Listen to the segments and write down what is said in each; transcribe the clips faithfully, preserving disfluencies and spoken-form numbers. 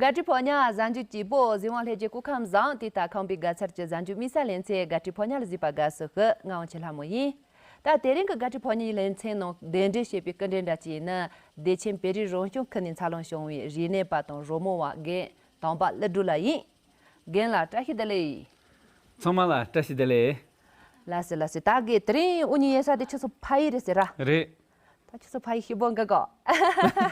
དགའ་སྤྲོའི་ཕོ་ཉ་གཟའ་མཇུག་སྐྱིད་པོ། གཟིགས་དབང་ལྷན་རྒྱས་སྐུ་ཁམས་བཟང་། དེ་ལྟར་ཁམས་པའི་དགའ་ཚལ་གྱི་གཟའ་མཇུག་དམིགས་བསལ་ལེ་ཚན་དགའ་སྤྲོའི་ཕོ་ཉ་ལ་གཟིགས་པ་དགའ་བསུ་ཞུ། ང་དབང་ཆེན་ལྷ་མོ་ཡིན། ད་དེ་རིང་གི་དགའ་སྤྲོའི་ཕོ་ཉའི་ལེ་ཚན་ནང་གདན་འདྲེན་བྱས་པའི་སྐུ་མགྲོན་འདྲ་ཅིག་ནི་བདེ་ཆེན་བོད་རིགས་རང་སྐྱོང་ཁུལ་ནས་འཚར་ལོངས་བྱུང་བའི་རིག་གནས་པ་དང་རོལ་མོ་བ་རྒན་དམ་པ་ཀླུ་སྒྲུབ་ལགས་ཡིན། རྒན་ལགས་བཀྲ་ཤིས་བདེ་ལེགས། ཚང་མ་ལ་བཀྲ་ཤིས་བདེ་ལེགས། ལགས་སོ་ལགས་སོ། ད་གི་དེ་རིང་དབུ་བརྙེས་ཡོད་ས་དེ་ཁྱོད་ཚོ་ཕ་ཡུལ་རེད་ཟེར་ར། རེད། ད་ཁྱོད་ཚོ་ཕ་ཡུལ་སྐྱིད་པོ་འགའ་གོ།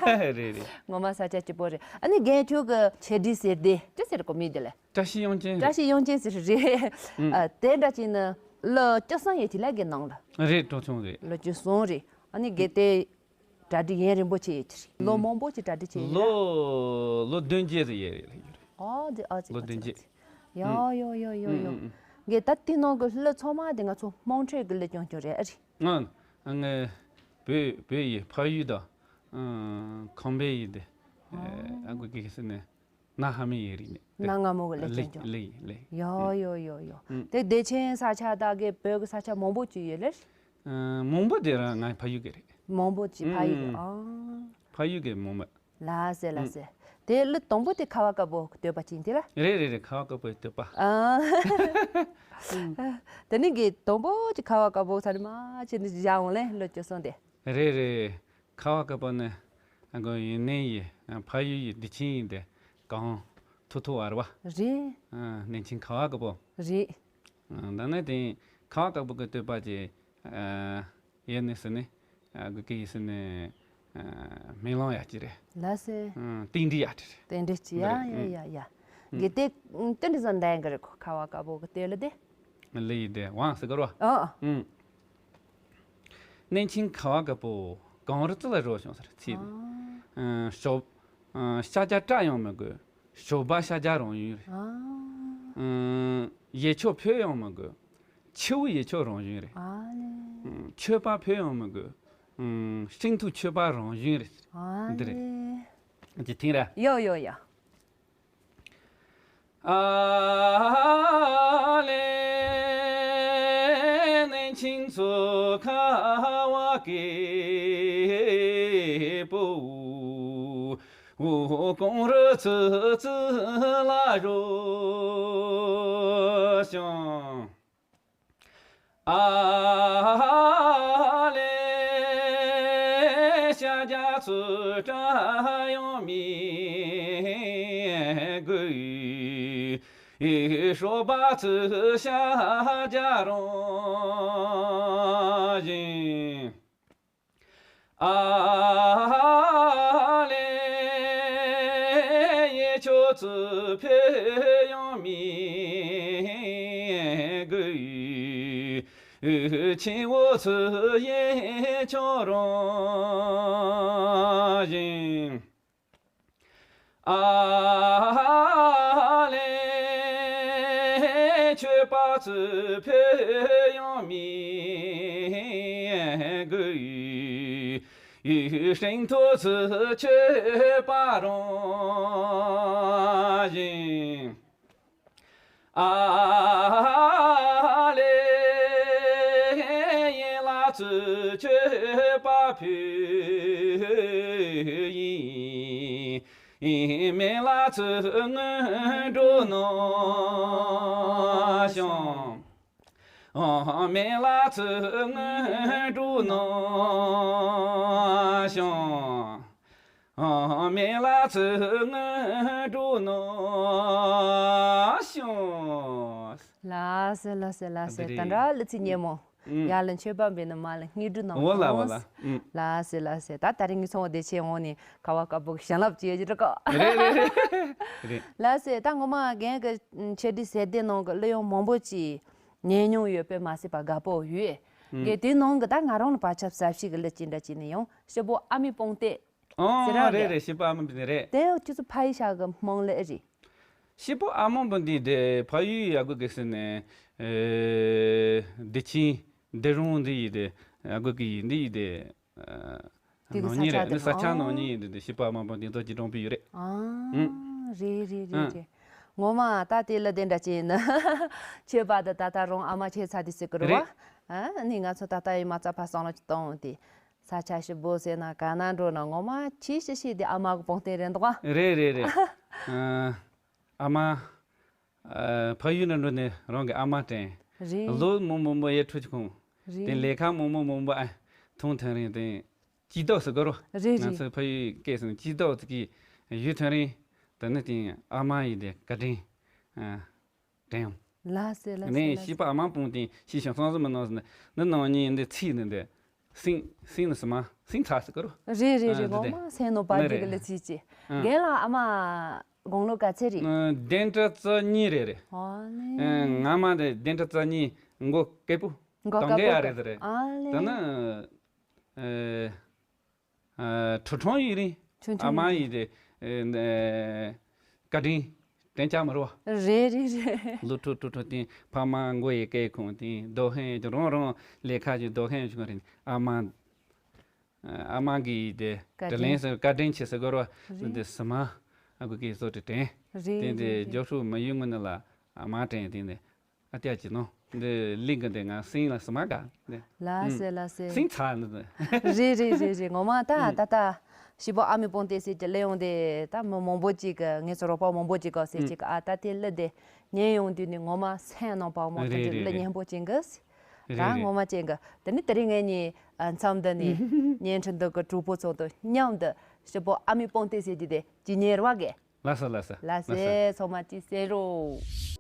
རེད་རེད། ངོ་མ་ས་ཆ་སྐྱིད་པོ་རེད། ཨ་ནི་རྒན་ཁྱོད་ཀྱི་ཆེད་སྒྲིག་ཟེར་དེ་ཅི་ཟེར་གོ་མི་དེ་ལ། བཀྲ་ཤིས་དབྱངས་ཅན་རེད། བཀྲ་ཤིས་དབྱངས་ཅན་ཟེར་རེད། ཨུམ། ཨ། དེ་འདྲ་ཅིག་ནི་ལོ་བཅུ་གསུམ་ཡས་ཅིག་ལ་རྒན་ནང་ལ། རེད། གྲོགས་ཆུང་རེད། ལོ་བཅུ་གསུམ་རེད། ཨ་ནི་རྒན་དེ་གྲ་སྒྲིག་ཡུན་རིང་པོ་བྱས་ཡོད་ཀྱི་རེད། ལོ་ཨུམ། མང་པོ་ཅིག་གྲ་སྒྲིག་བྱས་ཡོད་རེད། ལོ་ལོ་བདུན་བརྒྱད་ཙམ་ཡས་རེད་ལ་ཡོད་རེད། ཨོ་ཙི་ཨོ་ཙི་ལོ་ཨོ་ཙི་བདུན་བརྒྱད། ཨོ་ཙི། ཡོ་ཡོ་ཡོ་ཡོ་ཡོ། ཨུམ། ཨུམ། ཨུམ། རྒན་ད་དེ་ནང་གི་གླུ་ཚང་མ་དེ་ང་ཚོ་དམངས་ཁྲོད་ཀྱི་གླུ་རྐྱང་རྐྱང་རེད་ཨ་རེད། ཨང་། ཨ། ངས་བོད་བོད་ཡི་ཕ་ཡུལ་དང་། ཨང་། ཁམས་པའི་ཡུལ་དེ། ཨ། ཨ་ཁུ་གི་ཟེར་ནས་གནའ་སྔ་མོའི་ཡིག་རིགས་ནས། གནའ་སྔ་མོ་གི་གླུ་ལེ་རྐྱང་རྐྱང་། ལེ་ལེ། ཡོ་ཡོ་ཡོ་ཡོ། ཨང་། དེ་བདེ་ཆེན་ས་ཆ་དག་གི་བོད་ཀྱི་ས་ཆ་མང་པོ་ཅིག་ཡོད་ལེ། ཨང་། མང་པོ་དེ་རང་ང་ཕ་ཡུལ་གི་རེད། མང་པོ་ཅིག་ཕ་ཡུལ་གི། ཨང་། ཨང་། ཕ་ཡུལ་གི་མང་མོད། ལགས་སེ་ལགས་སེ། དེ་གླུ་དང་པོ་དེ་ཁ་བ་དཀར་པོ་གི་བསྟོད་པ་ཅིག་དེ་ལ། རེད་རེད་རེད། ཁ་བ་དཀར་པོའི་བསྟོད་པ། ཨ། དེ་ནི་གི་དང་པོ་གི་ཁ་བ་དཀར་པོ་ཚ་ནི་མ་ཅི་ནི་བཞག་འོང་ལེ་ལོ་བཅུ་གསུམ་དེ། རེད་རེད། ཁ་བ་དཀར་པོ་ནི་ཨ་གོ་ཡུན་ནན་ཡི་ཕ་ཡུལ་ཡི་བདེ་ཆེན་ཡི་དེ་གང་ཐུ་ཐུ་བར་བ། རེད། ཨ། ནན་ཆིང་ཁ་བ་དཀར་པོ། རེད། ཨ། ད་ནི་དེ་ཁ་བ་དཀར་པོ་གི་བསྟོད་པ་ཅིག་ཨ། ཡེ་ནི་སི་ནི། ཨ། གུ་གི་ཡེ་སི་ནི། ཨ། སྨོན་ལམ་ཡག་ཅིག་རེད། ལགས་སེ། ཨ། རྟེན་འབྲེལ་ཡག་ཅིག་རེད། རྟེན་འབྲེལ་ཅིག་ཡ་འདི་རེད། ཡ་ཡ་ཡ། ཨ། གི་དེ་རྟེན་འབྲེལ་བཟང་ལྡན་གི་རེད་ཁོ་ཁ་བ་དཀར་པོ་གི་དེ་ལ་དེ། ལི་ཡི་དེ་ཝང་སི་གར་བ། ཨ། ཨ། ཨ། ནན་ཆིང་ཁ་བ་དཀར་པོ་གངས་རི་རྩེ་ལ་རོལ་བྱུང་ཟེར་ཚིག་ཨ། ཨ། ཤོབ། ཨ། ཤ་རྒྱགས་སྐྲག་ཡང་མི་དགོས། ཞོགས་པ་ཤ་རྒྱགས་རང་བཞིན་རེད། ཨ། ཨ། ཡིད་ཆོག་ཕོད་ཡང་མི་དགོས། ཆུ་བོ་ཡིད་ཆོག་རང་བཞིན་རེད། ཨ་ལེ། ཨ། མཆོད་པ་ཕོད་ཡང་མི་དགོས། ཨ། ཤིང་ཐུག་མཆོད་པ་རང་བཞིན་རེད། ཨ་འདི་རེད། ལེ། ཅི་ཐིང་ར། ཡོ་ཡོ་ཡོ། ཨ་ལེ། ནན་ཆིང་མཚོ་ཁ་བ་དཀར་པོ། འོ། གངས་རི་ཚུ་ཚུ་ལ་རོལ་ཞིང་། ཨ་ལེ། ཤ་རྒྱགས་ཚུ་སྐྲག་ཡང་མི་དགོས། ཞོགས་པ་ཚུ་ཤ་རྒྱགས་རང་བཞིན། ཨ་ལེ། ཡིད་ཆོག་ཚུ་ཕོད་ཡང་མི་དགོས། ཆུ་བོ་ཚུ་ཡིད་ཆོག་རང་བཞིན། ཨ་ལེ། མཆོད་པ་ཚུ་ཕོད་ཡང་མི་དགོས། ཤིང་ཐུག་ཚུ་མཆོད་པ་རང་བཞིན། ཨ་ལེ། ཡན་ལག་ཚུ་མཆོད་པ་ཕུལ་ཡིན། སྨན་བླ་ཚུ་སྔོན་འགྲོ་གནང་ཞིང་། སྨན་བླ་ཚུ་སྔོན་འགྲོ་གནང་ཞིང་། སྨན་བླ་ཚུ་སྔོན་འགྲོ་གནང་ཞིང་། ལགས་སེ་ལགས་སེ་ལགས་སེ། འདི་རེད། ད་འདྲ་གླུ་ཚིག་སྙན་མོ། ཨུམ། ཡར་ལ་མཆོད་པ་འབུལ་ནི་མར་ལ་སྔོན་འགྲོ་གནང་། འོ་ལ་འོ་ལ། ཨུམ། ལགས་སེ་ལགས་སེ། ད་ད་རིང་ངི་ཚོང་བ་བདེ་ཆེན་འོང་ནས་ཁ་བ་དཀར་པོ་གི་བྱིན་རླབས་ཅིག་ཡོད་ཀྱི་རེད་ཀོ། རེད་རེད་རེད། རེད། ལགས་སེ། ད་ངོ་མ་རྒན་གི་ཆེད་སྒྲིག་ཟེར་དེ་ནང་གི་གླུ་དབྱངས་མང་པོ་ཅིག་ཉན་མྱོང་ཡོད་པས་མ་ཟད་པ་དགའ་པོ་ཡོད། ཨུམ། གི་དེ་ནང་གི་ད་ང་རང་ལ་བག་ཆགས་ཟབ་ཤོས་ཀྱི་གླུ་ཅིག་འདྲ་ཅིག་ནི་ཡང་སྐྱིད་པོ་ཨ་མའི་དཔུང་སྟེགས། ཨང་། ཟེར་ར་རེད་རེད། རེད། སྐྱིད་པོ་ཨ་མའི་དཔུང་སྟེགས་རེད། དེ་ཁྱོད་ཚོ་ཕ་ཡུལ་ཤག་གི་དམངས་གླུ་ཨེ་རེད། སྐྱིད་པོ་ཨ་མའི་དཔུང་སྟེགས་དེ་ཕ་ཡུལ་ཡ་གུ་གི་ཟེར་ནས། ཨེ། བདེ་ཆེན་བདེ་རོང་འདི་ཡི་དེ་ཡ་གུ་གི་ཡི་འདི་ཡི་དེ། ཨ། དེ་གི་ནང་ཉིད་རེད། ས་ཆ་དེ་ནི་ས་ཆ་ནང་ཨང་། ནང་ཉིད་ཡིན་དུས་དེ་སྐྱིད་པོ་ཨ་མའི་དཔུང་སྟེགས་ཚོ་གཅིག་གྲོང་པའི་ཡུལ་རེད། ཨང་། ཨང་། རེད་རེད་རེད་ཨང་། རེད། ངོ་མ་ད་དེ་གླུ་དེ་འདྲ་ཅིག་ཡིན་ན། ཆོས་པ་དང་ད་ལྟ་རང་ཨ་མ་ཆེ་ཚ་དེ་ཟེར་གི་རེད་བ། རེད། ཨ་ནི་ང་ཚོ་ད་ལྟ་ཡི་མ་རྩ་ཕ་སང་ལ་གཏོང་དེ། ས་ཆ་ཞིག་བོ་ཟེར་ན་ག་ན་འགྲོ་ན་ངོ་མ་ཆེ་ཤི་ཤི་དེ་ཨ་མ་གི་དཔུང་སྟེགས་རེད་འདུག་ཨ། རེད་རེད་རེད། ཨ་མ། ཨ། ཕ་ཡུལ་ནས་འགྲོ་ནས་རང་གི་ཨ་མ་དྲན། རེད། ལོ་མང་པོ་མང་པོ་ཡར་འཕྲོས་ཀྱི་ཁོང་། རེད། དེ་ལས་ཀ་མང་པོ་མང་པོ་ཨ་ཐུང་ཐུང་རིང་དེ་སྐྱིད་སྡུག་ཟེར་དགོས་རོ། རེད། རེད། ང་ཚོ་ཕ་ཡུལ་སྐད་ཟེར་ན་སྐྱིད་སྡུག་ཅིག་གི་ཡུལ་ཐོན་རིང་དེ་ནི་དེ་ཨ་མ་ཡི་དེ་བཀའ་དྲིན། ཨ། དྲན་ཡོང་། ལགས་སེ། ལགས་སེ། ནས་ཤི་པ་ཨ་མ་སྤུན་དེ་ཤི་ཞིང་སོང་ཟིན་མི་ནོར་ཟིན་ནི་ནང་ཉིན་འདི་ཚིག་ནི་འདི། སིང་སིང་ནི་སི་མ་སིང་ཚ་ཟེར་གི་རོ། རེད་རེད་རེད། ཨ། འདི་ངོ་དེ་མ་སེང་ནོ་པ་ནི་འདི་གི་རེད། ལི་ཚིག་ཅི། ཨ། རྒན་ལགས་ཨ་མ་དགུང་ལོ་ག་ཚད་རེད། ཨ། བདུན་ཕྲག་རྩ་གཉིས་རེད་རེད། ཨ་ལེ། ཨ། ང་མ་དེ་བདུན་ཕྲག་རྩ་གཉིས་མགོ་སྐེ་པོ། མགོ་སྐེ་པོ་ག་རེད་རེད། ཨ་ལེ། ད་ན། ཨ། ཨ། ཁྲུ་ཁྲོང་ཡིན་རིང་ཁྲུ་ཁྲོང་ཨ་མ་ཡིན་རིང་དེ། ཨ། བཀའ་དྲིན་དྲན་ཆགས་མ་རོ། རེད་རེད་རེད། ལོ་ཁྲུ་ཁྲུ་ཁྲུ་སྟེང་ཕ་མ་མགོ་ཡི་སྐེ་ཁུང་སྟེང་རྡོ་ཧན་གྱི་རང་རང་ལས་ཁ་གྱི་རྡོ་ཧན་གྱི་རིང་ཨ་མ། ཨ་མ་གི་དེ་བཀའ་དྲིན་དྲིན་ལན་ཟེར་བཀའ་དྲིན་ཆེ་ཟེར་དགོས་རོ། རེད། འདི་སི་མ་ཨ་ཁུ་གི་བཟོ་དྲི་དྲན། རེད། དེ་འདི་རེད་རེད། རྒྱབ་ཧྲུག་མ་ཡུལ་ངོས་ནས་ལ་ཨ་མ་དྲན་དེ་འདི། ཨ་ཏིའ་ཅི་ནོ། འདི་ལིང་གི་འདི་ང་སིང་ལ་སི་མ་ག་འདི། ལགས་སེ། ཨུམ། ལགས་སེ། སིང་ཚ་ནི་འདི། རེད་རེད་རེད་རེད། ངོ་མ་ད། ཨུམ། ད་ད། ཞི་བོ་ཨ་མའི་སྤུན་ཏེ་ཟེར་གྱི་ལེ་ཡོང་དེ་ད་མི་མང་པོ་ཅིག་གི་ངེད་ཚོ་རོགས་པ་མང་པོ་ཅིག་གི་ཟེར། ཨུམ། ཅིག་ཨ་ད་དེ་ལི་དེ་ཉན་ཡོང་དུས་ནི་ངོ་མ་སེམས་ནང་བག་མོ་དེ། རེད་འདྲ་རེད་ལི་རེད། སྙན་པོ་ཅན་གི། རེད་ད་རེད། ངོ་མ་ཅན་གི། དེ་ནི་དེ་རིང་ངེད་གཉིས་མཚམས་འདི་ནི་ཨུམ། བརྙན་འཕྲིན་འདི་གི་གྲོགས་པོ་ཚོ་དང་མཉམ་དུ་ཞི་བོ་ཨ་མའི་སྤུན་ཏེ་ཟེར་གྱི་དེ་ཇི་ཉེར་བ་གི། ལགས་སོ། ལགས་སོ། ལགས་སོ། ལགས་སོ། ཚང་མ་ཅིག་གསན་རོགས།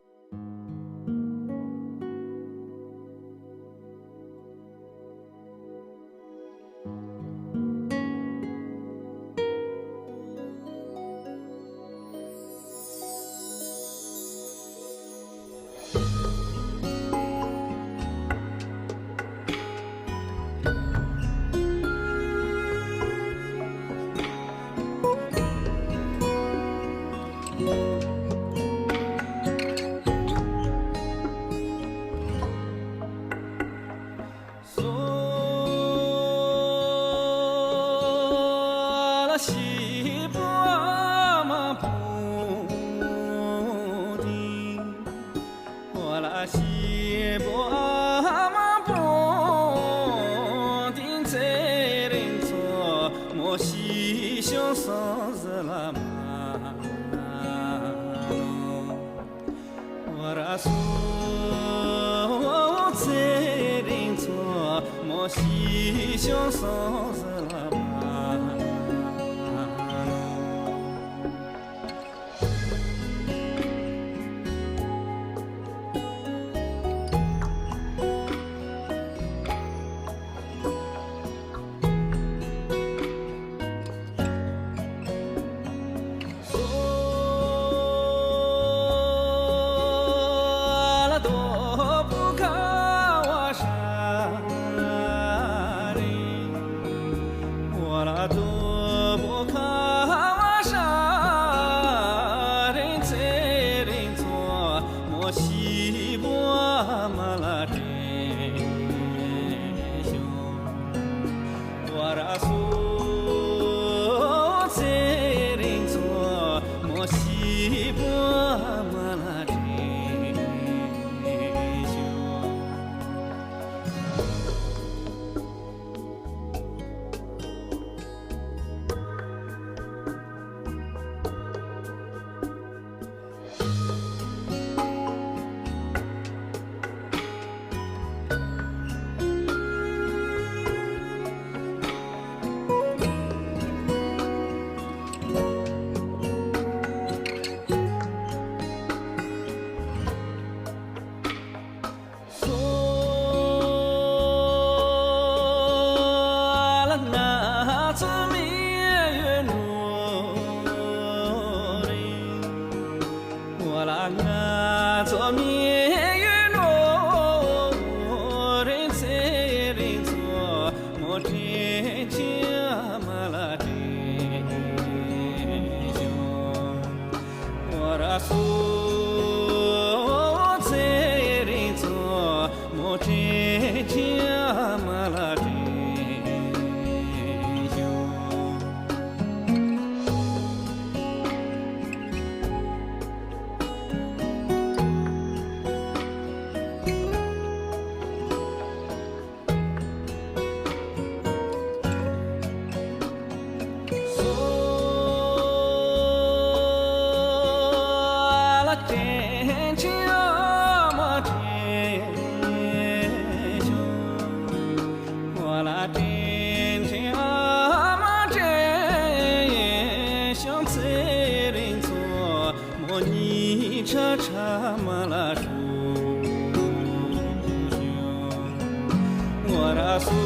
སོ།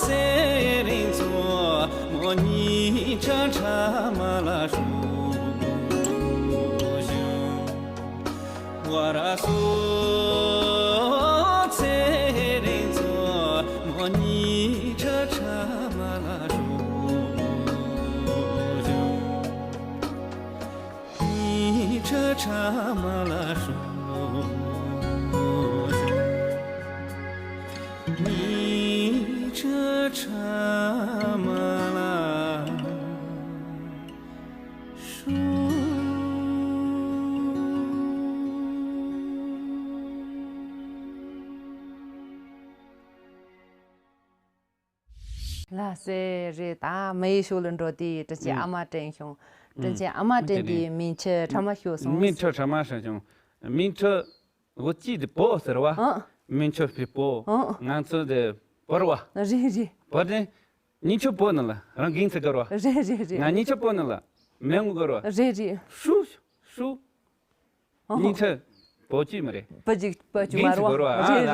ཚེ་རིང་མཚོ་མོ་ཉི་ཁྲི་ཕྲ་མ་ལ་ཧྲུལ་བཞུད། ཝ་ར་སོ། ཚེ་རིང་མཚོ་མོ་ཉི་ཁྲི་ཕྲ་མ་ལ་ཧྲུལ་བཞུད། ཉི་ཁྲི་ཕྲ་མ་ལ་ཧྲུལ་བཞུད། ཉི་ཁྲི་ཕྲ་མ་ལ་ཧྲུལ་བཞུད། ལགས་སེ། རེད། ད་མི་ཡི་ཤུགས་ལ་འགྲོ་དུས་དྲིན་ཆེན་ཨ་མ་དྲན་བྱུང་། དྲིན་ཆེན་ཨ་མ་དྲན་དུས་མིང་ཆུ་ཕྲ་མ་ཤོར་སོང་། མིང་ཆུ་ཕྲ་མ་ཤོར་བྱུང་། མིང་ཆུ་འོ་ཅི་དེ་པོ་ཟེར་བ། ཨང་། མིང་ཆུ་བི་པོ། ཨང་། ང་ཚོ་དེ་བོར་བ། རེད་རེད། བོར་ནས་ཉིན་ཆུ་པོ་ནི་ལ་རང་གིང་ཚེ་གར་བ། རེད་རེད་རེད། ང་ཉིན་ཆུ་པོ་ནི་ལ་མེ་ངོ་གར་བ། རེད་རེད། ཧྲུ་ཧྲུ། ཉིན་ཆུ་བོ་བཅུ་མ་རེད། བོ་བཅུ་བོ་བཅུ་མ་རེད་བ།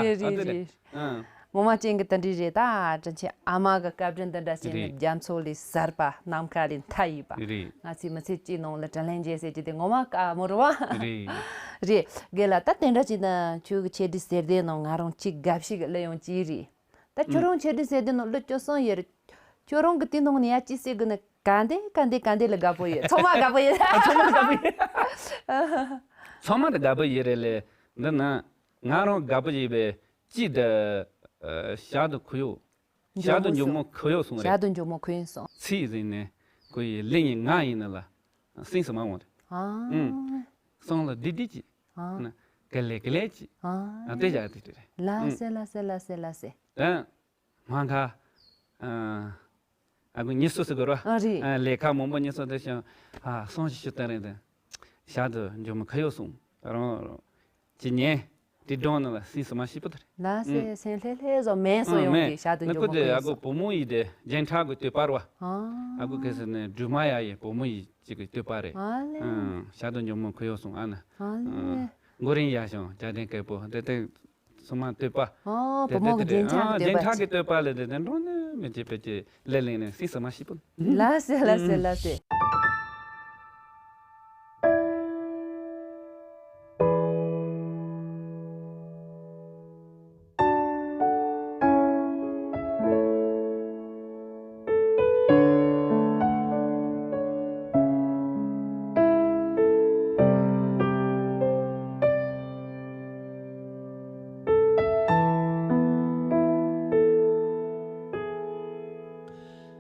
རེད་རེད་རེད་རེད། ངོ་མ་ཅན་གྱི་དེ་འདྲ་རེད། ད་དྲིན་ཆེན་ཨ་མ་གི་བཀའ་དྲིན་འདི་འདྲ་བྱས་ནས་རྒྱ་མཚོ་ལས་གསར་པ་ནམ་མཁའ་ལས་མཐའ་ཡས་པ། ང་ཚོས་མི་ཚེ་གཅིག་ནང་ལ་དྲིན་ལན་འཇལ་ཟེར་གྱི་དེ་ངོ་མ་དཀའ་མོ་རེད་བ། རེད། རེད། རྒན་ལགས། ད་དེ་འདྲ་བྱས་ན་ཁྱོད་ཀྱི་ཆེད་དུ་ཟེར་དེ་ནང་ང་རང་གཅིག་དགའ་ཞིག་གླུ་ཡང་གཅིག་རེད། ད་ཁྱོད་རང་ཆེད་དུ་ཟེར་དེ་ནང་གླུ་བཅུ་གསུམ་ཡོད་རེད། ཁྱོད་རང་གི་དེ་ནང་ནས་ཡ་གཅིག་ཟེར་དགོས་ན་ག་འདི་ག་འདི་ག་འདི་ལ་དགའ་པོ་ཡོད། ཚང་མ་དགའ་པོ་ཡོད། ཚང་མ་དགའ་པོ་ཡོད། ཚང་མ་དགའ་པོ་ཡོད་རེད་ལས། འདི་ན་ང་རང་དགའ་པོ་ཡོད་པའི་གཅིག་དེ། ཞག་དུ་ཁུ་ཡོ། ཞག་དུ་འཇོལ་མོ་ཁུ་ཡོ་སོང་རེད། ཞག་དུ་འཇོལ་མོ་ཁུ་ཡོ་སོང་། ཚིག་ཟིན་ནས་ཁོ་ཡི་གླུ་ཡི་ངག་ཡིན་ན་ལ་སེམས་སུ་མ་འོང་རེད། ཨང་། སོང་ལ་བདེ་བདེ་ཅིག་ཨང་། ག་ལེ་ག་ལེ་ཅིག་ཨང་། དེ་བཞག་དེ་རེད། ལགས་སེ་ལགས་སེ་ལགས་སེ་ལགས་སེ། ད་སྨན་ཁང་། ཨ་ཁུ་ཉི་སོ་ཟེར་དགོས་ར། ཨ་རེད། ལས་ཀ་མང་པོ་ཉི་སོ་དེ་བྱུང་། ཨ་སོང་ཞིག་ཞུ་སྟངས་རེད་དེ། ཞག་དུ་འཇོལ་མོ་ཁུ་ཡོ་སོང་། རང་རང་ཅི་ཉན། དེ་སྒྲུང་ནང་ལ་སེམས་སུ་མ་ཤེས་པོ་དེ་རེད། ལགས་སེ། སེམས་ལྷོད་ལྷོད་བཟོ་མེད་སོ་ཡོང་གི་ཞག་དུ་འཇོལ་མོ་ཁུ་ཡོ་སོང་། ཨ་བུ་མོ་ཡིས་དེ་རྒྱན་ཁྲ་གི་བསྟོད་པ་ར་བ། ཨ་ཁུ་ཁེ་སི་ནས་སྒྲོལ་མ་ཡ་ཡི་བུ་མོ་ཡིས་ཅིག་གི་བསྟོད་པ་རེད། ཨ་ལེ། ཞག་དུ་འཇོལ་མོ་ཁུ་ཡོ་སོང་ཨ་ན། ཨ་ལེ། མགོ་རིང་ཡ་ཞིང་རྒྱ་ལྡན་སྐད་པོ་དེ་དེ། སོ་མ་བསྟོད་པ། ཨོ། དེ་བུ་མོ་དེ་གི་རྒྱན་ཆ་གི་བསྟོད་པ་ཅིག་རྒྱན་ཆ་གི་བསྟོད་པ་ལས་དེ་དེ་འགྲོ་ནི་མི་བྱེད་པའི་ཀྱི་ལས་ལེན་ནས་སྲིད་སོ་མ་ཤི་པོ། ལགས་སེ་ལགས་སེ་ལགས་སེ།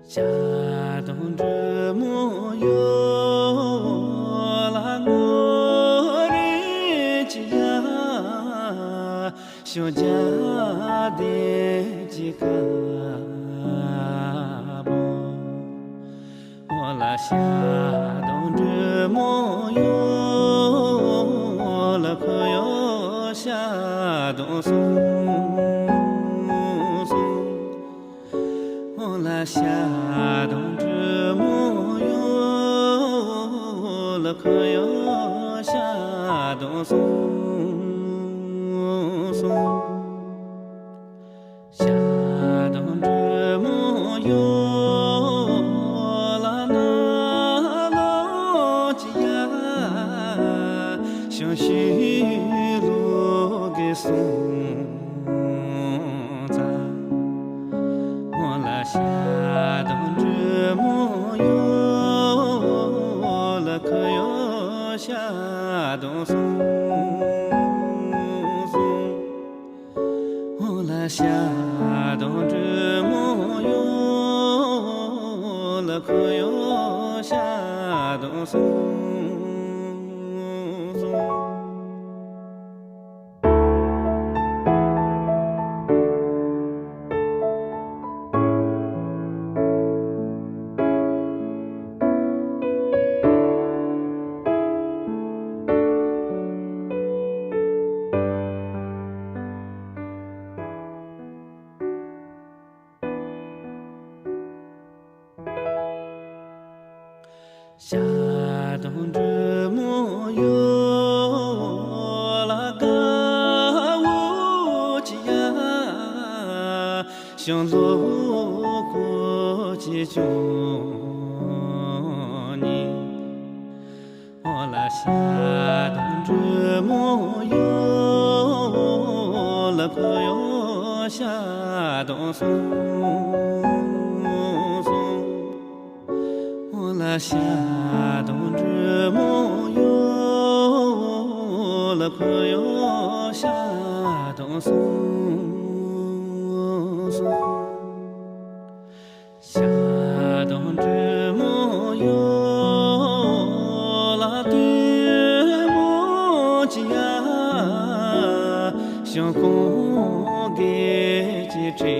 ཞག་དང་སྒྲོལ་མོ་ཡོད་ལ་ངོ་རེ་ཅི་ཡ། ཞོ་རྒྱ་དེ་ཅི་ཀ་བོ། འོ་ལ་ཞག་དང་སྒྲོལ་མོ་ཡོད་ལ་ཁོ་ཡོད་ཞག་དང་སོང་སོང་། འོ་ལ་ཞག་དང་སྒྲོལ་མོ་ཡོད་ལ་ཁོ་ཡོད་ཞག་དང་སོང་སོང་། ཞག་དང་སྒྲོལ་མོ་ཡོད་ལ་ན་ལོ་ཅི་ཡ། ཞང་ཞི་ལུ་གེ་སོང་ཙ། འོ་ལ་ཞག་དང་སྒྲོལ་མོ་ཡོད་ལ་ཁོ་ཡོད་ཞག་དང་སོང་སོང་། འོ་ལ་ཞག་དང་སྒྲོལ་མོ་ཡོད་ལ་ཁོ་ཡོད་ཞག་དང་སོང་སོང་། ཞག་དང་སྒྲོལ་མོ་ཡོད་ལ་དགའ་བོ་ཅི་ཡ། ཡང་ལོ་ཀོ་ཅི་ཅུང་ནི། འོ་ལ་ཤ་དང་འབྲུ་མོ་ཡོ། ལ་ཁོ་ཡོ་ཤ་དང་སོང་སོང་། འོ་ལ་ཤ་དང་འབྲུ་མོ་ཡོ། ལ་ཁོ་ཡོ་ཤ་དང་སོང་སོང་། ཤ་དང་འབྲུ་མོ་ཡོ། ལ་ལྟོས་མོ་ཅི་ཡ། ཤོང་ཀོང་གེ་ཅི་ཁྲི་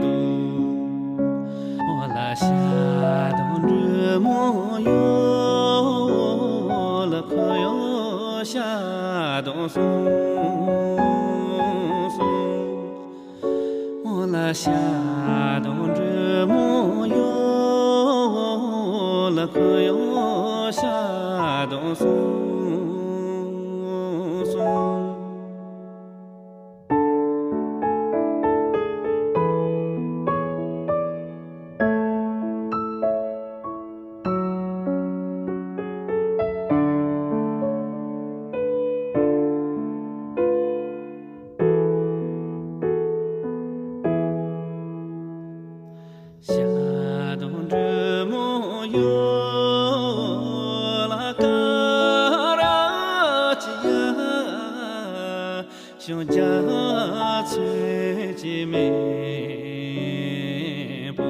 དུ། འོ་ལ་ཤ་དང་འབྲུ་མོ་ཡོ། ལ་ཁོ་ཡོ་ཤ་དང་སོང་སོང་། འོ་ལ་ཤ་དང་འབྲུ་མོ་ཡོ། ལ་ཁོ་ཡོ་ཤ་དང་སོང་སོང་། ཤ་དང་འབྲུ་མོ་ཡོ། ལ་ཀ་ར་ཅི་ཡ། ཤོང་རྒྱ་ཚོད་ཅི་མེད་པོ།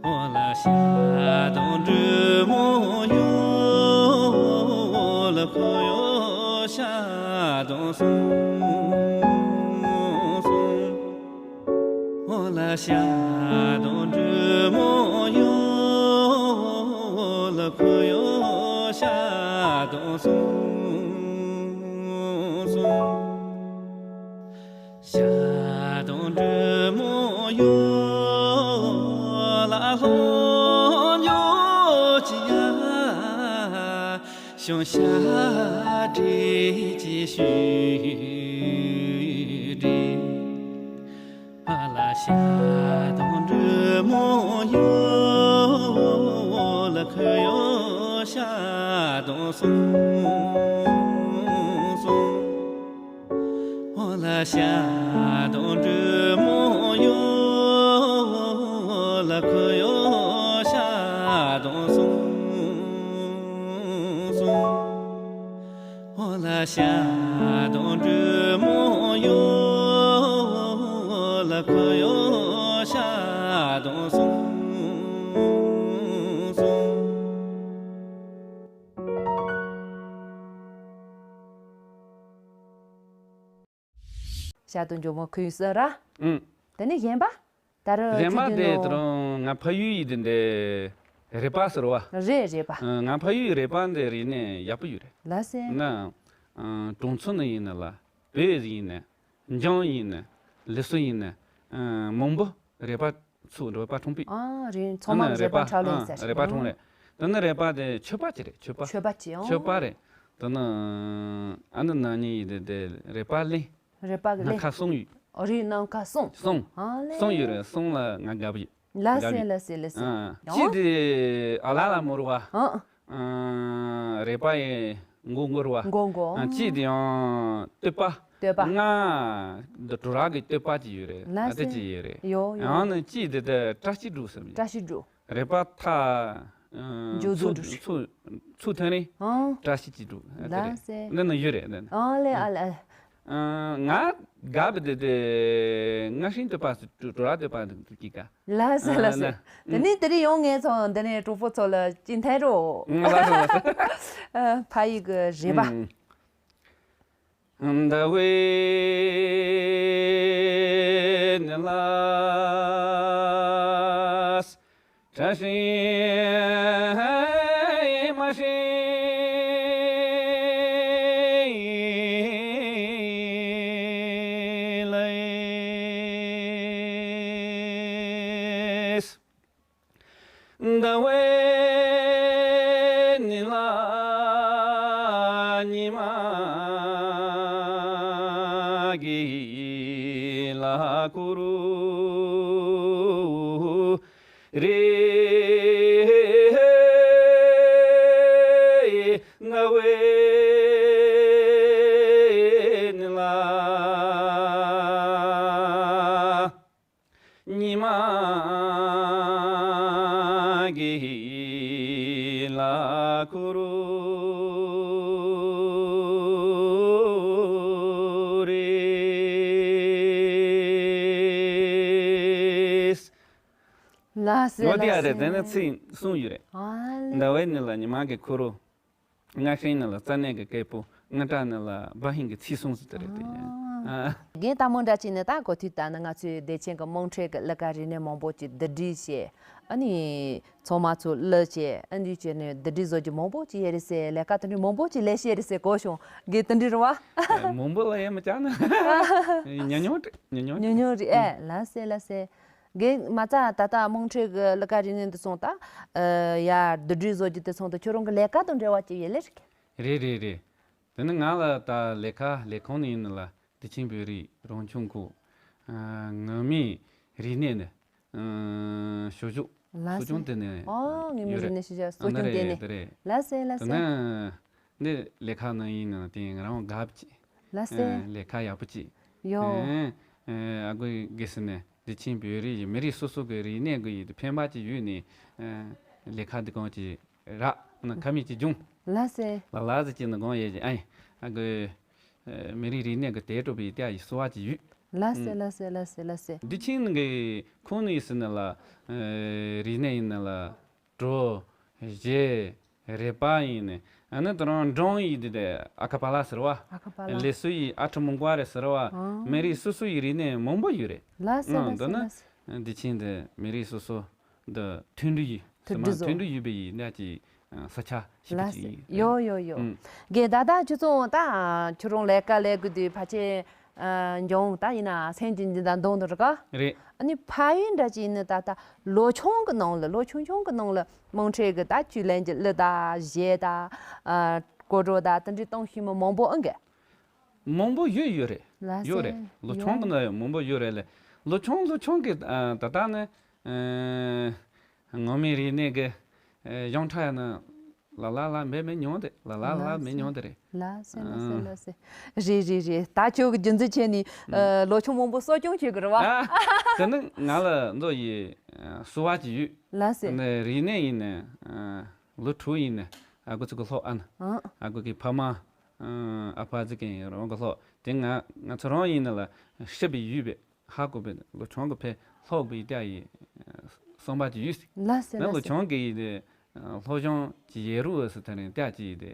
འོ་ལ་ཤ་དང་འབྲུ་མོ་ཡོ། ལ་ཁོ་ཡོ་ཤ་དང་སོང་སོང་། འོ་ལ་ཤ་དང་འབྲུ་མོ་ཡོ། ལ་ཁོ་ཡོ་ཤ་དང་སོང་སོང་། ཤ་དང་འབྲུ་མོ་ཡོ། ལ་ལྷོ་ཉོ་ཅི་ཡ། ཤོང་ཤ་དྲི་ཅི་ཤུ་དྲི། ཨ་ལ་ཤ་དང་འབྲུ་མོ་ཡོ། ལ་ཁོ་ཡོ་ཤ་དང་སོང་སོང་། འོ་ལ་ཤ་དང་འབྲུ་མོ་ཡོ། ལ་ཁོ་ཡོ་ཤ་དང་སོང་སོང་། འོ་ལ་ཤ་དང་འབྲུ་མོ་ཡོ། ལ་ཁོ་ཡོ་ཤ་དང་སོང་སོང་། ཤ་དང་འབྲུ་མོ་ཁོ་ཡོ་ཤ་ར། ཨུམ། དེ་ནས་གཞན་པ། ད་རུང་གཞན་པ་ཆོས་དེ་རྒྱུ་ནོར། ད་རུང་ང་ཕ་ཡུལ་ཡི་དེ་འདི་རེད་པ་ཟེར་བ། རེད་རེད་པ། ཨ། ང་ཕ་ཡུལ་རེད་པ་འདི་རིག་གནས་ཡག་པོ་ཡོད་རེད། ལགས་སེ། ན། ཨ། གྲོང་ཚོ་ནས་ཡིན་ན་ལ། བོད་ཡིན་ན། འཇང་ཡིན་ན། ལི་སོ་ཡིན་ན། ཨ། མང་པོ་རེད་པ། ཚུགས་འགྲོ་བ་ཁྲོམ་པའི། ཨ། རེད། ཚང་མ་རེད་པ། རེད་པ་ཁྲ་ལེན་ཟེར། རེད་པ་ཁྲོམ་རེད། དེ་ནི་རེད་པ་དེ་མཆོད་པ་ཅིག་རེད། མཆོད་པ། མཆོད་པ་ཅིག། ཨང་། མཆོད་པ་རེད། དེ་ནི་ཨ་ནི་ན་ནིང་ཡིན་དེ་དེ་རེད་པ་ལེན། རེད་པ་གི་ལེན། ནམ་མཁའ་སྲུང་ཡོད། ཨོ་རེད། ནམ་མཁའ་སྲུང་། སྲུང་། ཨ་ལེ། སྲུང་ཡོད་རེད། སྲུང་ལ་ང་དགའ་པོ་ཡོད། ལགས་སེ། དགའ་པོ་ཡོད། ལགས་སེ། ལགས་སེ། ཨ། ཡང་། ཅི་དེ་ཨ་ལ་ལ་མོར་བ། ཨ། ཨ། རེད་པ་ཡི་མགོ་སྐོར་བ། མགོ་སྐོར། ཨ། ཅི་དེ་ཡང་བསྟོད་པ། བསྟོད་པ། ང་འདི་གྲོ་ར་གི་བསྟོད་པ་ཅིག་ཡོད་རེད། ལགས་སེ། ཨ། དེ་ཅིག་ཡོད་རེད། ཡོ་ཡོ། ཡང་ནི་ཅི་དེ་དེ་བཀྲ་ཤིས་སྒྲུབ་བསམ་ཡོད། བཀྲ་ཤིས་སྒྲུབ། རེད་པ། ཐ། ཨ། མཇུག་རྫོགས་ཚུགས་འགྲོ། ཚུགས་ཚུགས་ཐོན་རེད། ཨང་། བཀྲ་ཤིས་ཅི་འགྲོ། ཨ། དེ་རེད། ལགས་སེ། འདི་ནི་ཡོད་རེད། འདི་ནི། ཨ་ལེ། ཨ་ལེ། ཨ་ལེ། ཨ། ང་དགའ་བ་དེ་དེ་ང་ཤིང་བསྟོད་པ་ཟེར། གྲོ་ར་བསྟོད་པ་འདི་གི་ཀ། ལགས་སེ། ཨ། ལགས་སེ། ན། དེ་ནས་དེ་རིང་ཡང་ངས་ཚོ་འདི་ནས་གྲོགས་པོ་ཚོ་ལ་ཅི་འཐེན་རོགས། ཨ། ལགས་སེ། ལགས་སེ། ཨ། ཕ་ཡུལ་གི་རེད་པ། ཨང་། ཟླ་བའི་ནི་ལ། བཀྲ་ཤིས་མ་ཤིས་ལ། ཟླ་བའི་ནི་ལ་ཉི་མ་གི། ཀུ་རུ་རེ་ང་བའི་ནི་ལ། ཉི་མ་གི་ལ་ཀུ་རུ་རེ། ལགས་སེ། ཡོད་དེ་ཡ་རེད། ལགས་སེ། དེ་ནི་ཚིག་གསུམ་ཡོད་རེད། ཨ་ལེ། ཟླ་བའི་ནི་ལ་ཉི་མ་གི་ཀུ་རུ། སྔ་ཤིང་ནི་ལ་རྩ་གནས་ཀྱི་སྐད་པོ། སྔ་དྲག་ནི་ལ་བ་ཧིང་གི་ཚིག་གསུམ་ཟེར་དེ་རེད་དེ། ཨ། ཨ། རྒན་ད་མོ་འདྲ་ཅིག་ནི་ད་གོ་ཐོས་ལྟར་ན་ང་ཚོའི་བདེ་ཆེན་གྱི་དམངས་ཁྲོད་ཀྱི་གླུ་གར་རིག་གནས་མང་པོ་ཅིག་བསྡུ་སྒྲིག་བྱས། ཨ་ནི་ཚང་མ་ཚོ་གླུ་བྱས། ཨ་འདི་བྱས་ནས་བསྡུ་སྒྲིག་བཟོ་རྒྱུ་མང་པོ་ཅིག་ཡོད་རེད་ཟེར། ལས་ཀ་དེ་འདྲ་མང་པོ་ཅིག་ལས་བྱས་རེད་ཟེར་གོ་བྱུང་། རྒན་དེ་འདྲ་རེད་བ། ཨ། མང་པོ་ལ་ཡ་མི་བྱ་ན། ཉུང་ཉུང་རེད། ཉུང་ཉུང་ཉུང་ཉུང་རེད། ཨེ། ལགས་སེ། ལགས་སེ། རྒན་མ་རྩ་ད་ལྟ་དམངས་ཁྲོད་ཀྱི་གླུ་གར་རིག་གནས་འདི་སོང་ད། ཨ། ཡར་བསྡུ་སྒྲིག་བཟོ་རྒྱུ་དེ་སོང་ད་ཁྱོད་རང་གི་ལས་ཀ་དང་འབྲེལ་བ་ཅིག་ཡོད་ལེ་རེད། རེད་རེད་རེད། དེ་ནི་ང་ལ་ད་ལས་ཀ་ལས་ཁུངས་ནས་ཡིན་ན་ལ་བདེ་ཆེན་བོད་རིགས་རང་སྐྱོང་ཁུལ། ཨ། ངོ་མའི་རིག་གནས་ནི། ཨ། ཞོ་ཕྱུགས། ལགས་སོ། གསོ་སྐྱོང་དེ་ནས་ཨོ། ངོ་མའི་ཡོད་རེད། རིག་གནས་ཞོ་ཕྱུགས་གསོ་སྐྱོང་དེ་ནས། ཨ། ནི་རེད། དེ་རེད། ལགས་སེ། ལགས་སེ། དེ་ནི་འདི་ལས་ཁ་ནང་ཡིན་ན་དེ་ང་རང་དགའ་པོ་ཅིག་ལགས་སེ། ཨ། ལས་ཁ་ཡག་པོ་ཅིག་ཡོ། ཨ། ཨ། ཨ་ཁུ་དགེ་བསོད་ནས་བདེ་ཆེན་བོད་རིགས་ཀྱི་མི་རིགས་སོ་སོ་གི་རིག་གནས་ཀྱི་ཡིད་དུ་ཕན་པ་ཅིག་ཡོད་ནས། ཨ། ལས་ཁ་འདི་གང་ཅིག་རག་ན་ཁ་མིག་ཅིག་སྦྱོང་། ལགས་སེ། ལ་ལ་ཟེར་གྱི་ནི་གང་ཡས་ཀྱི་ཨ་ཡིན། ཨ་ཁུ། ཨ། མི་རིགས་རིག་གནས་ཀྱི་དེ་སྤྲོ་བའི་ལྟ་ཡི་གསོ་བ་ཅིག་ཡོད། ལགས་སེ། ཨ། ལགས་སེ། ལགས་སེ། ལགས་སེ། བདེ་ཆེན་གྱི་ཁོང་ནི་ཡིན་ཟེར་ན་ལ། ཨ། རིག་གནས་ཡིན་ན་ལ། བྲོ། གཞས། རེད་པ་ཡིན་ནི། ཨ་ནི་དེ་རང་འབྲོང་ཡིག་དེ་དེ་ཨ་ཁ་པ་ལ་ཟེར་བ། ཨ་ཁ་པ་ལ། ལེ་སུ་ཡིག་ཨ་ཁྲི་མོང་ཀ་རེ་ཟེར་བ། ཨང་། མི་རིགས་སོ་སོ་ཡི་རིག་གནས་མང་པོ་ཡོད་རེད། ལགས་སེ། ཨང་། ལགས་སེ། འདི་ནི། ལགས་སེ། བདེ་ཆེན་དེ་མི་རིགས་སོ་སོ་འདི་མཐུན་སྒྲིལ་ཡིན། མཐུན་སྒྲིལ་བཟོ། མཐུན་སྒྲིལ་ཡོད་པའི་ཡིན་ན་ཅི་ས་ཆ་ཞིག་ལགས་སེ། ཅིག་ཡིན། ཡོ་ཡོ་ཡོ། ཨང་། རྒན་ད་ལྟ་ཁྱོད་ཚོ་ད་ཁྱོད་རང་ལས་ཀ་ལས་དགོས་དུས་ཕལ་ཆེར། ཨ། འབྱུང་ད་ཡིན་ན་སེམས་ཀྱི་འདི་དང་གདོང་དུ་རེད་ཀ། རེད། ཨ་ནི་ཕ་ཡུལ་འདྲ་ཅིག་ནི་ད་ལྟ་ལོ་ཆུང་གི་ནང་ལ། ལོ་ཆུང་ཆུང་གི་ནང་ལ་དམངས་ཁྲོད་ཀྱི་ད་ཁྱོད་ལན་གྱི་གླུ་དང་གཞས་དང་། ཨ། སྐོར་བྲོ་དང་དེ་འདྲའི་གཏོང་ཤེས་མི་མང་པོ་ཨང་གི། མང་པོ་ཡོད། ཡོད་རེད། ལགས་སེ། ཡོད་རེད། ལོ་ཆུང་གི་ནང་ཡང་མང་པོ་ཡོད་རེད་ལེ། ལོ་ཆུང་ལོ་ཆུང་གི། ཨ། ད་ལྟ་ནི། ཨ། ངོ་མའི་རིག་གནས་ཀྱི། ཨ། གཞུང་ཁྲ་ཡང་ན། ལ་ལ་ལ་མེད་མེད་མྱོང་དེ། ལ་ལ་ལ་མེད་མྱོང་དེ་རེད། ལགས་སེ། ལགས་སེ། ཨ། ལགས་སེ། རེད་རེད་རེད། ད་ཁྱོད་ཀྱི་རྒྱུ་མཚན་བྱས་ནས། ཨ། ལོ་ཆུང་མང་པོ་གསོ་སྐྱོང་བྱེད་དགོས་རེད་བ། ཨ། དེ་ནི་ང་ལ་མདོ་ཡི། ཨ། གསོ་བ་ཅིག་ཡོད། ལགས་སེ། ཨ་ནི་རིག་གནས་ཡིན་ནི། ཨ། ལོ་དྲུག་ཡིན་ནི་ཨ་ཁུ་ཚོ་གི་སློབ། ཨ་ནི་ཨ་ཁུ་གི་ཕ་མ། ཨ། ཨ་ཕ་ཚོ་གི་རང་གི་སློབ། དེ་ང་ང་ཚོ་རང་ཡིན་ནི་ལ་ཤི་བའི་ཡུལ་བས། ཧ་གོ་བའི་ལོ་ཆུང་གི་ཕའི་སློབ་དགོས་ཡི་ལྟ་ཡི་གསུངས་པ་ཅིག་ཡོད་སྲིད། ལགས་སེ། ན་ལོ་ཆུང་གི་ཡི་དེ་སློབ་སྦྱོང་ཅིག་ཡེ་རུ་ཟེར་ཐ་རིང་ལྟ་ཅིག་ཡི་དེ་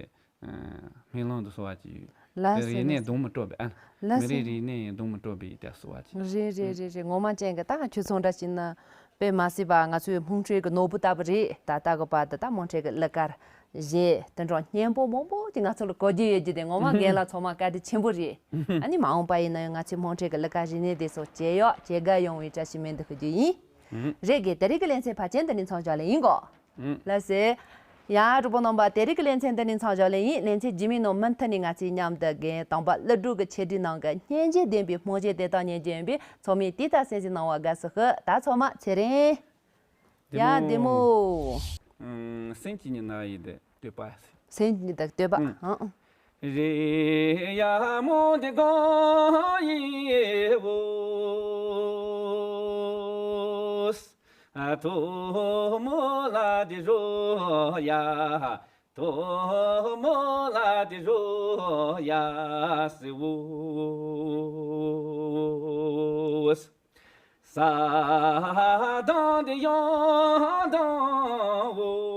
སྨོན་ལམ་དུ་གསོལ་བ་ཅིག་ཡོད། ལགས་སེ། རིག་གནས་ལགས་སེ། གདོང་མི་སྤྲོ་བའི། ཨ། ལགས་སེ། མི་རིགས་རིག་གནས་ཡི་གདོང་མི་སྤྲོ་བའི་ལྟ་གསོལ་བ་ཅིག་རེད་རེད་རེད་རེད། ངོ་མ་ཅན་གི་ད་ཁྱོད་ཚོ་འདྲ་ཞིག་ན་དཔེ་མ་སྲིད་པ་ང་ཚོའི་དམངས་ཁྲོད་ཀྱི་ནོར་བུ་ལྟ་བུ་རེད། ད་ལྟ་གི་བར་དུ་ད་དམངས་ཁྲོད་ཀྱི་གླུ་གར། གཞས་དེ་འདྲ་སྙན་པོ་མང་པོ་ཅིག་ང་ཚོ་ལ་གོ་རྒྱུ་ཡོད་རྒྱུ་དེ་ངོ་མ་རྒན་ལགས་ཚང་མ་བཀའ་དྲིན་ཆེན་པོ་རེད། ཨ་ནི་མ་འོངས་པ་ཡིན་ན་ཡང་ང་ཚོའི་དམངས་ཁྲོད་ཀྱི་གླུ་གར་རིག་གནས་དེ་ཚོ་ཇེ་ཡག་ཇེ་དགའ་ཡོང་བའི་བཀྲ་ཤིས་སྨོན་འདུན་ཞུ་རྒྱུ་ཡིན། རེད་རྒན། དེ་རིང་གི་ལེ་ཚན་ཕལ་ཆེར་འདི་ནས་མཚམས་འཇོག་ལེ་ཡིན་གོ། ལགས་སེ། ཡ། གྲོགས་པོ་རྣམ་པ། དེ་རིང་གི་ལེ་ཚན་འདི་ནས་མཚམས་འཇོག་ལེ་ཡིན། ལེ་ཚན་རྗེས་མའི་ནང་མུ་མཐུད་ནས་ང་ཚོས་མཉམ་དུ་རྒན་དམ་པ་ཀླུ་སྒྲུབ་ཀྱི་ཆེད་སྒྲིག་གནང་གི་སྙན་འཇེབས་ལྡན་པའི་དམངས་གཞས་དེ་དག་ཉན་རྒྱུ་ཡིན་པས་ཚང་མས་དེ་ལྟར་གསན་གཟིགས་གནང་བར་དགའ་བསུ་ཞུ། ད་ཚང་མ་ཚེ་རིང་། ཡ། བདེ་མོ། ཨང་། སེམས་ཀྱི་ཉི་ཟླ་ཡི་དེ་བསྟོད་པ། སེམས་ཀྱི་ཉི་ཟླ་བསྟོད་པ། ཨང་། ཨང་། རེ་ཡ་མོ་དེ་གང་ཡིན་བོ། ཐོ་མོ་ལ་དེ་རོ་ཡ། ཐོ་མོ་ལ་དེ་རོ་ཡ་སི་བོ། ས་དང་དེ་ཡང་དང་བོ།